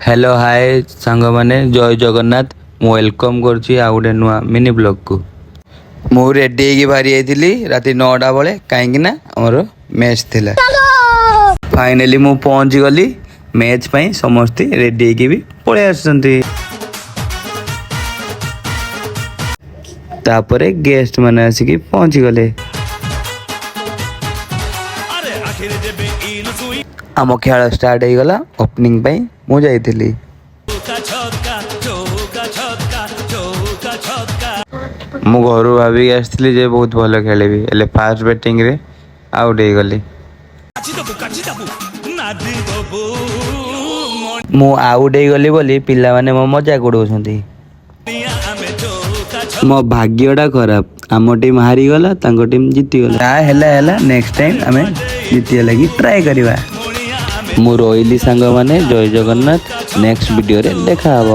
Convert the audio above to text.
Hello hi ସାଙ୍ଗମାନେ, ଜୟ ଜଗନ୍ନାଥ। ମୁଁ welcome କରୁଛି ଆଉ ଗୋଟେ ନୂଆ ମିନି ବ୍ଲଗ୍କୁ। ମୁଁ ରେଡ଼ି ହେଇକି ବାହାରି ଯାଇଥିଲି ରାତି 9ଟା ବେଳେ, କାହିଁକି ନା ଆମର ମ୍ୟାଚ୍ ଥିଲା। ଫାଇନାଲି ମୁଁ ପହଞ୍ଚିଗଲି ମ୍ୟାଚ୍ ପାଇଁ। ସମସ୍ତେ ରେଡ଼ି ହେଇକି ବି ପଳେଇ ଆସୁଛନ୍ତି। ତାପରେ ଗେଷ୍ଟ ମାନେ ଆସିକି ପହଞ୍ଚିଗଲେ। ଆମ ଖେଳ ଷ୍ଟାର୍ଟ ହେଇଗଲା। ଓପନିଂ ପାଇଁ ମୁଁ ଯାଇଥିଲି। ମୁଁ ଘରୁ ଭାବିକି ଆସିଥିଲି ଯେ ବହୁତ ଭଲ ଖେଳିବି, ହେଲେ ଫାଷ୍ଟ ବ୍ୟାଟିଂରେ ଆଉଟ୍ ହେଇଗଲି। ମୁଁ ଆଉଟ୍ ହେଇଗଲି ବୋଲି ପିଲାମାନେ ମୋ ମଜାକ ଉଡ଼ଉଛନ୍ତି। ମୋ ଭାଗ୍ୟଟା ଖରାପ, ଆମ ଟିମ୍ ହାରିଗଲା, ତାଙ୍କ ଟିମ୍ ଜିତିଗଲା। ଯାହା ହେଲା ହେଲା, ନେକ୍ସଟ ଟାଇମ୍ ଆମେ ଜିତିବା ଲାଗି ଟ୍ରାଏ କରିବା। ମୁଁ ରହିଲି ସାଙ୍ଗମାନେ, ଜୟ ଜଗନ୍ନାଥ। ନେକ୍ସଟ ଭିଡ଼ିଓରେ ଦେଖା ହବ।